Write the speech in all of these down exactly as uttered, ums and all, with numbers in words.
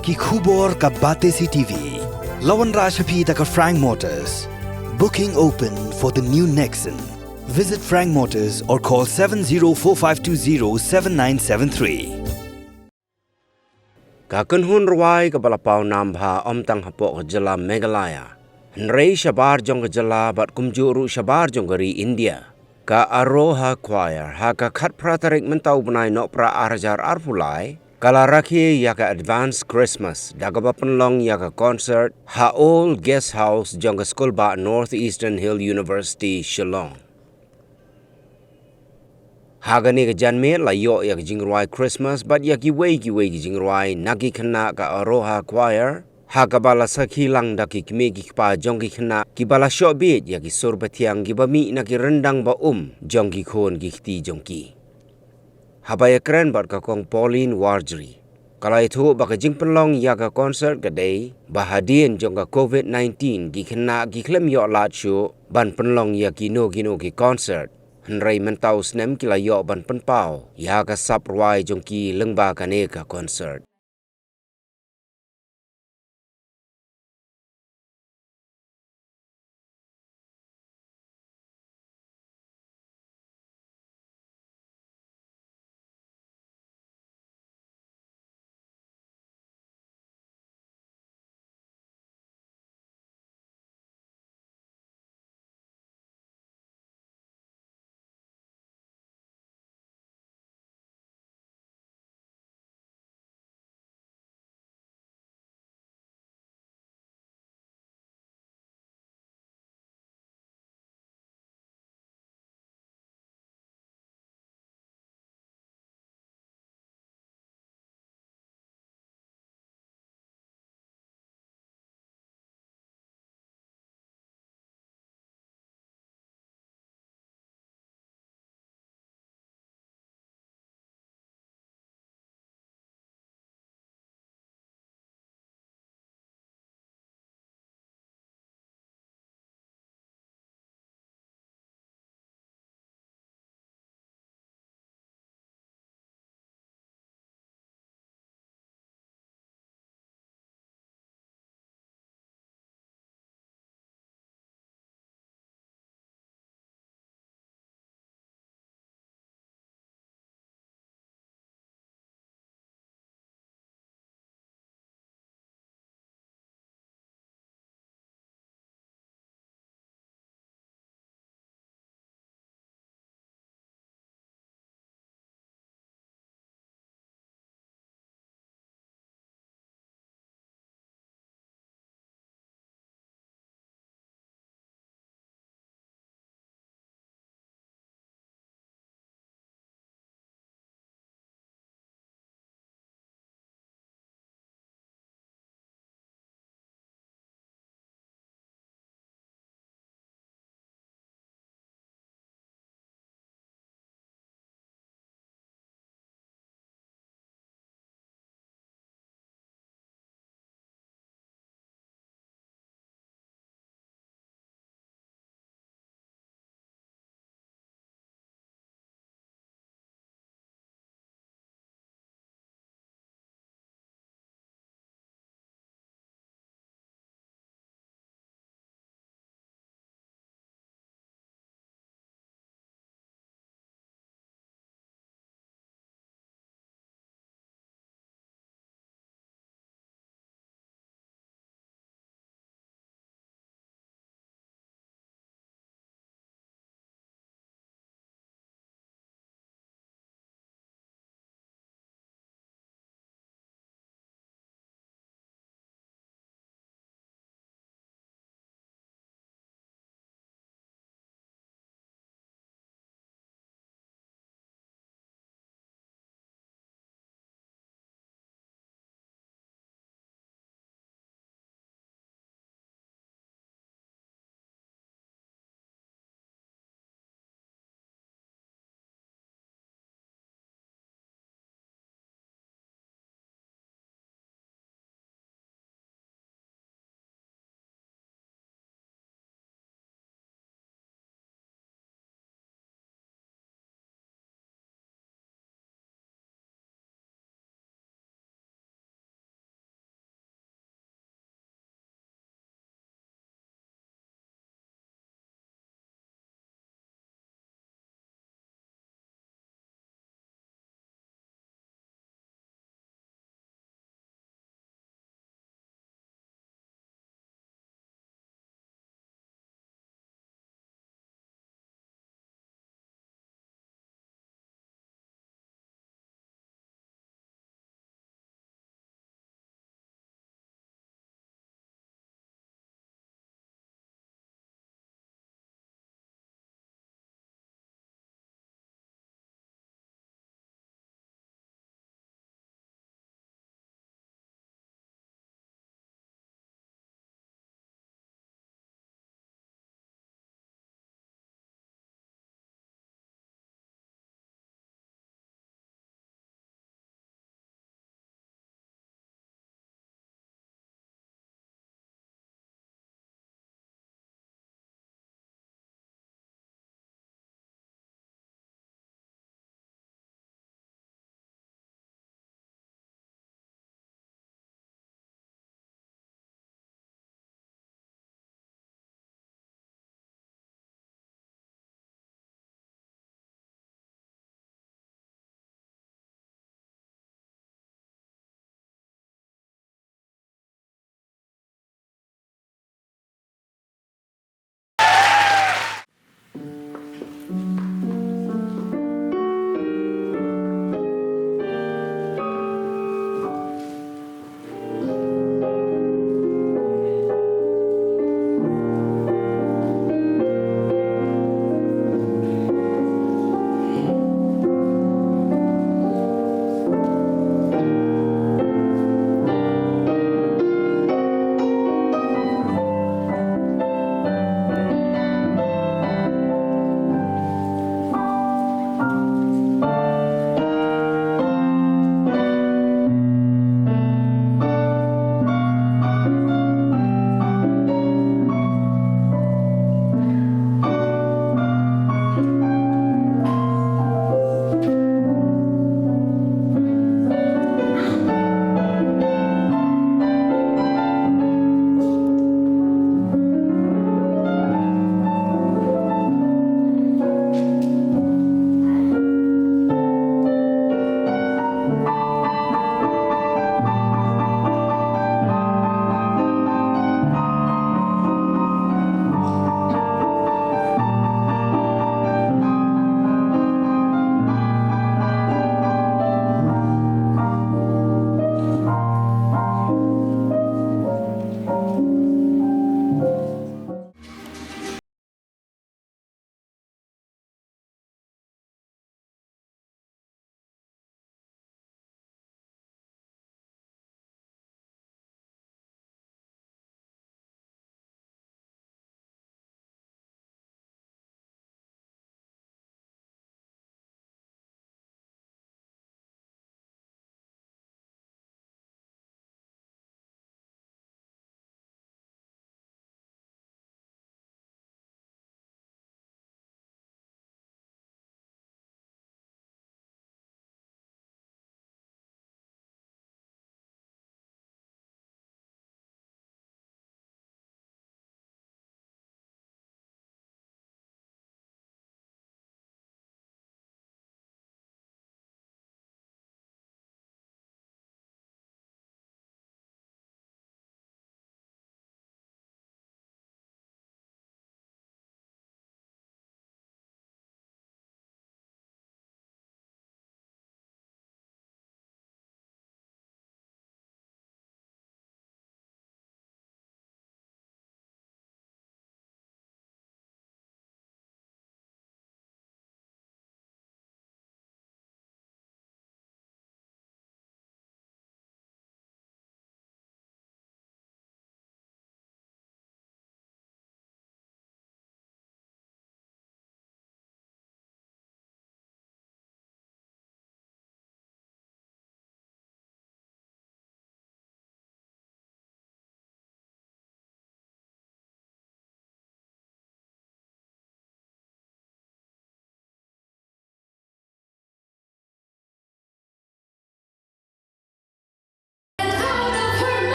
Ki khubor ka Batesi T V. La wanrah sha phi da ka Frank Motors. Booking open for the new Nexon. Visit Frank Motors or call seven zero four five two zero seven nine seven three. Ka kynhun rwai kaba la paw nam bha ym tang hapoh ka jylla Meghalaya, hynrei shabar jong ka jylla bad kumjuh ruh shabar jong ka ri India, ka Aroha Choir, ha ka khatphra tarik mynta u bnai Nohprah ar hajar arphew lai, ka la rakhe ïa ka Advance Christmas da kaba pynlong ïa ka concert ha Old Guest House jong ka skulbah North Eastern Hill University, Shillong. Ha kane ka janmiet la ïoh ïa ka jingrwai Christmas bad ïa kiwei kiwei ki jingrwai na ki khynnah ka Aroha Choir, ha kaba la sakhi lang da ki kmie ki kpa jong ki khynnah kiba la shoh bieit ïa ki sur bathiang kiba mih na ki ryndang ba um jong ki khun ki kti jong ki. Haba ïakren bad ka Kong Pauline Warjri, ka la ïathuh ba ka jingpynlong ïa ka concert ka dei ba hadien jong ka covid nineteen ki khynnah ki khlem ïoh lad shuh ban pynlong ïa kino kino ki concert, hynrei mynta u snem ki la ïoh ban pynpaw ïa ka sap rwai jong ki lyngba kane ka concert.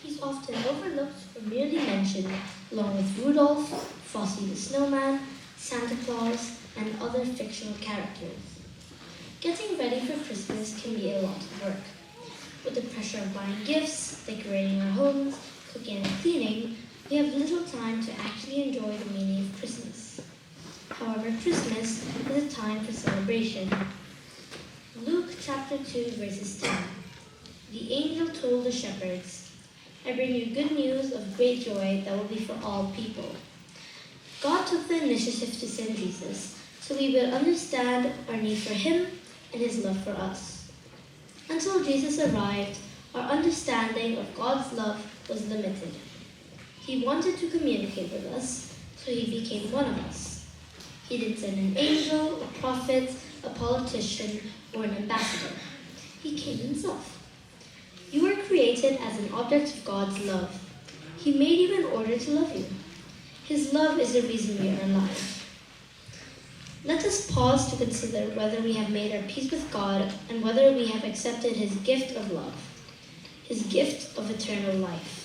He's often overlooked or merely mentioned, along with Rudolph, Frosty the Snowman, Santa Claus, and other fictional characters. Getting ready for Christmas can be a lot of work. With the pressure of buying gifts, decorating our homes, cooking and cleaning, we have little time to actually enjoy the meaning of Christmas. However, Christmas is a time for celebration. Luke chapter two, verses ten. The angel told the shepherds, "I bring you good news of great joy that will be for all people." God took the initiative to send Jesus so we will understand our need for Him and His love for us. Until Jesus arrived, our understanding of God's love was limited. He wanted to communicate with us, so He became one of us. He didn't send an angel, a prophet, a politician, or an ambassador. He came Himself. You were created as an object of God's love. He made you in order to love you. His love is the reason we are alive. Let us pause to consider whether we have made our peace with God and whether we have accepted His gift of love, His gift of eternal life.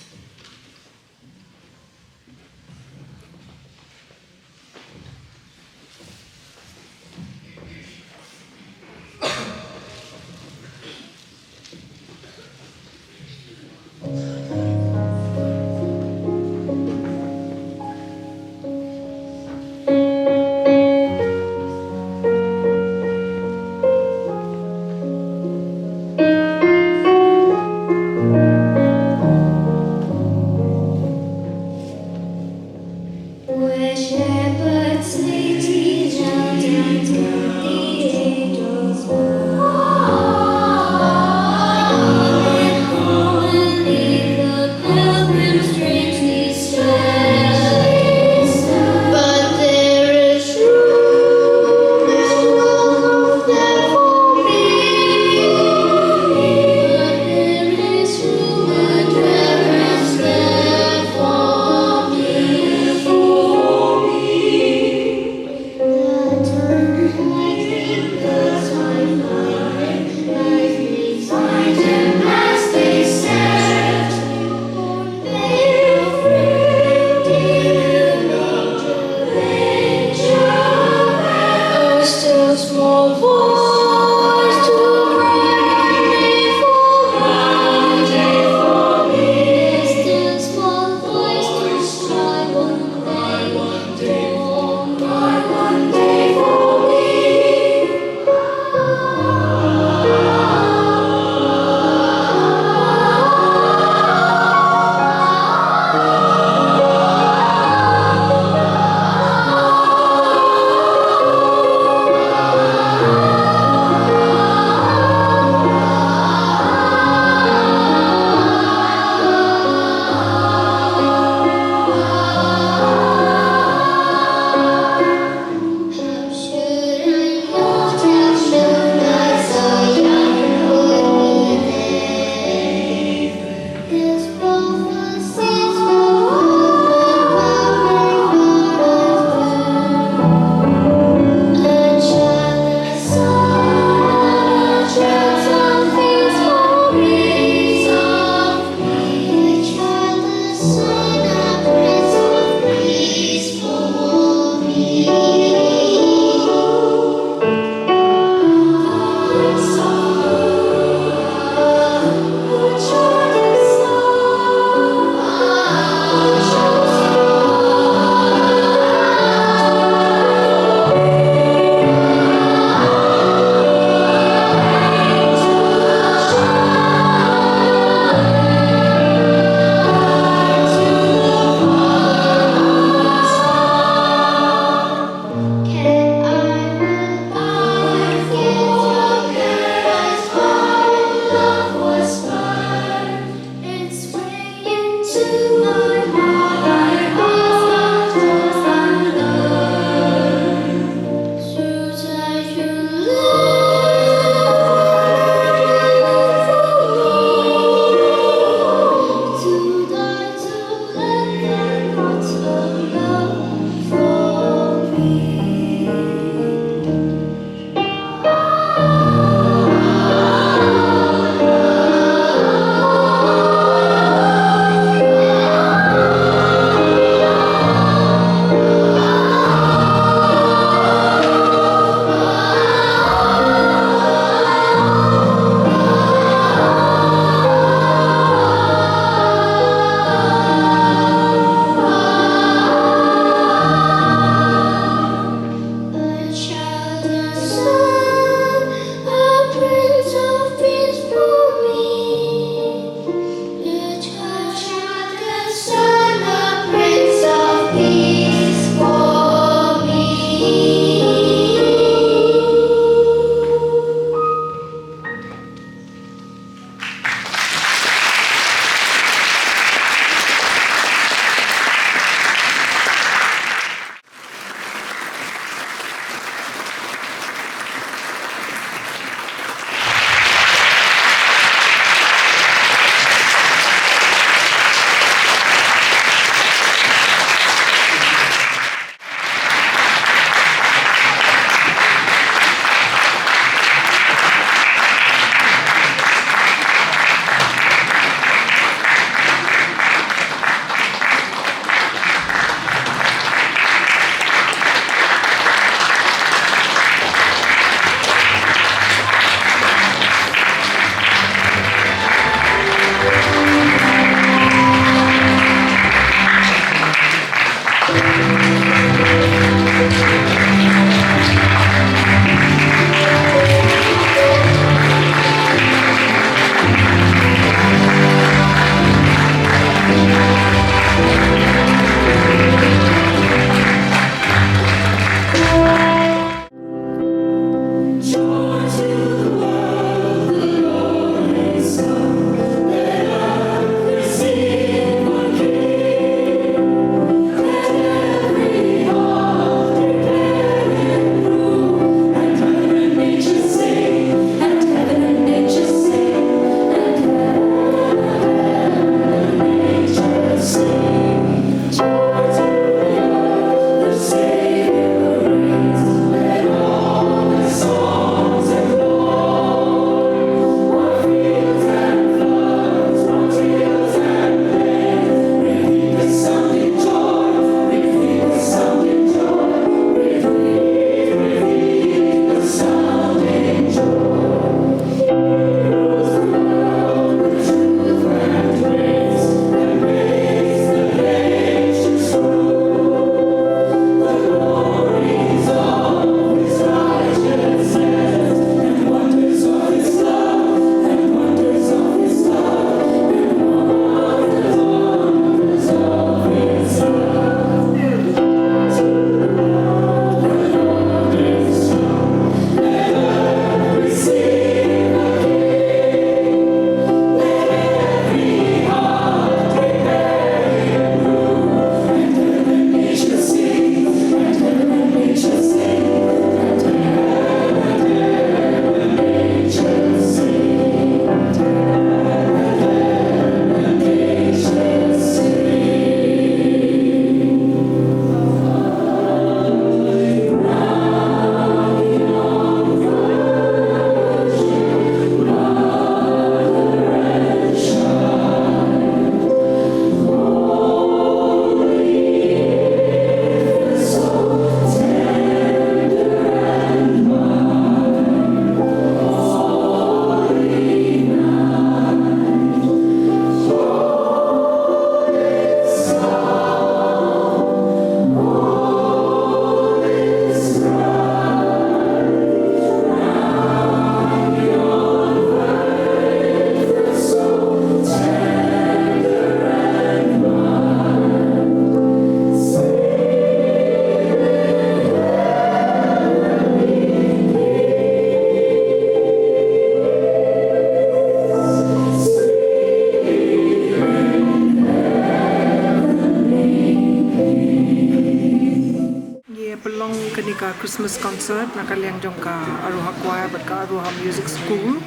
Ka Christmas concert na ka liang jong ka Aroha Choir bad ka Aroha Music School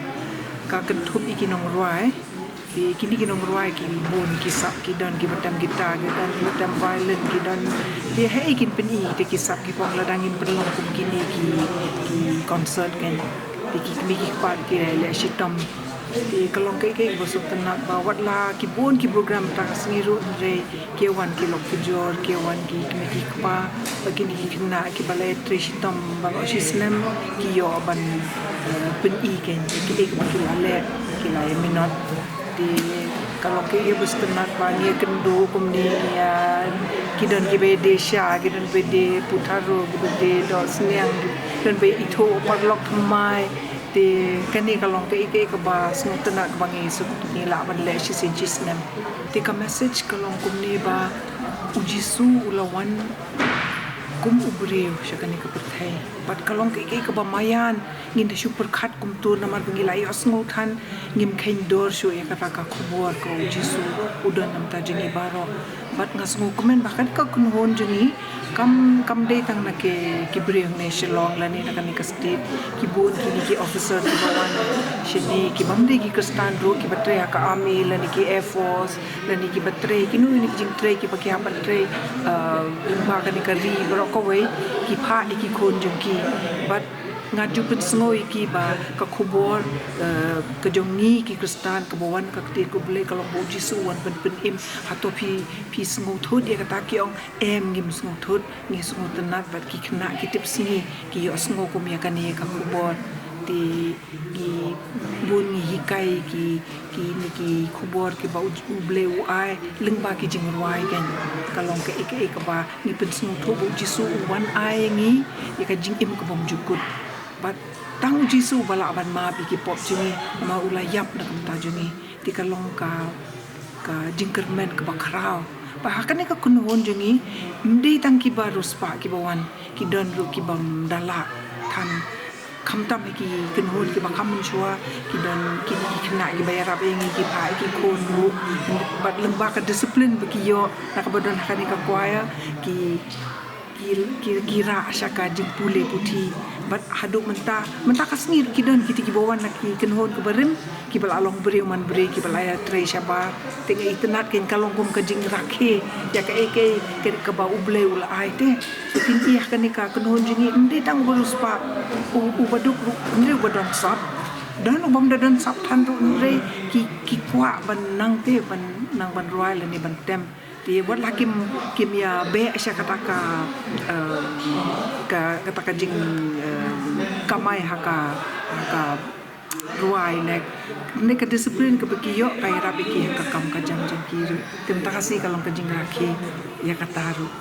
ka kynthup ïa ki nongrwai. Ki, kine ki nongrwai ki bun ki sap, ki don kiba tem guitar, ki don kiba tem violin, ki don, te haei kin pyni te ki sap, ki pong lada ngin pynlong kum kine ki, ki concert kan. Te ki kmie ki kpa ki leh shitom. Te ka long kaei kaei ba sngewtynnat ba wat la ki bun ki program tang sngi ruh, hynrei ki wan ki lok ki jor, ki wan ki kmie ki kpa, ba kine ki khynnah kiba la ïatrei shitom baroh shi snem ki ïoh ban, eh, pyni kein ïa kaei kaba ki la leh, ki la ïa minot. Te ka long kaei ba sngewtynnat ba ngi ïakynduh kumne, ngi ïa, ki don kiba ïadei sha, ki don ba ïadei Putharoh, kiba ïadei Dohsniang, ki don ba ithuh paralok thymmai. Te kane ka long kaei kaei kaba sngewtynnat kaba ngi suk ngi lah ban leh shisien shisnem. Te ka message ka long kumne ba U Jisu u la wan kum u briew sha kane ka pyrthei. Bad ka long kaei kaei kaba maïan, ngin da shu pyrkhat kumto namar ba ngi la ïohsngew than, ngim kheiñ dor shuh ïa kata ka khubor ka U Jisu u don na bynta jong ngi baroh. Bad nga sngewkmen ba kane ka kynhun jong ngi kam, kam dei tang na ki, ki briew ne Shillong lane na kane ka state, ki bun kine ki officer kiba wan shane, ki bym dei ki Khristan ruh, kiba trei ha ka army lane ki air force, lane kiba trei, kino kino ki jingtrei kiba ki hap ban trei, eh, lyngba kane ka ri baroh kawei, ki phah ïa ki khun jong ki. Bad nga ju pynsngew ïa ki ba ka khubor, eh, ka jong ngi ki Khristan kaba wan ka ktien ka U Blei ka long ba U Jisu u wan ban pynim. Hato phi, phi sngewthuh ïa kata? Ki ong em, ngim sngewthuh, ngi sngewtynnat bad ki khynnah ki tip sngi ki ïohsngew kum ïa kane ka khubor. Te ki bun ngi hikai ki, kine ki khubor kiba U, U Blei u ai lyngba ki jingrwai kan. Ka long kaei kaei kaba ngi pynsngewthuh ba U Jisu u wan ai ngi ïa ka jingim kabym jukut. Bad tang U Jisu uba lah ban map ïa ki pop jong ngi, namar u la ïap na ka bynta jong ngi. Te ka long ka, ka jingkyrmen kaba khraw. Ba ha kane ka kynhun jong ngi, ym dei tang kiba riewspah kiba wan, ki don ruh kibym da lah than. Khamtam ha ki kynhun kiba kham mynshuwa, ki don ki, ki khynnah kiba ïarap ïa ngi, ki phah ïa ki khun ruh. Bad lyngba ka discipline ba ki ïoh na kaba don ha kane ka choir, ki, ki, ki, ki rah sha ka jingpule puthi. Bad haduh mynta, mynta ka sngi ruh ki don kita kiba wan na ki kynhun kiba rim, kiba la long briew man briew, kiba la ïatrei shabar. Te nga itynnad kein, ka long kum ka jingrakhe ïa kaei kaei ka, kaba U Blei u la ai te. Te kin ïa kane ka kynhun jong ngi, ym dei tang uba riewspah, u, uba duk ruh, hynrei uba don sap. Don ubym da don sap than ruh, hynrei ki, ki kwah ban nang te, ban nang ban rwai lane ban tem. Te wat la kim, kim ïa beh sha kata ka, eh, ka, kata ka jing, eh, kamai ha ka, ha ka rwai ne, ne ka discipline kaba ki ïoh ka ïarap ïa ki ha ka kam ka jam jong ki ruh. Te mynta ka sngi ka long ka jingrakhe ïa kata ruh.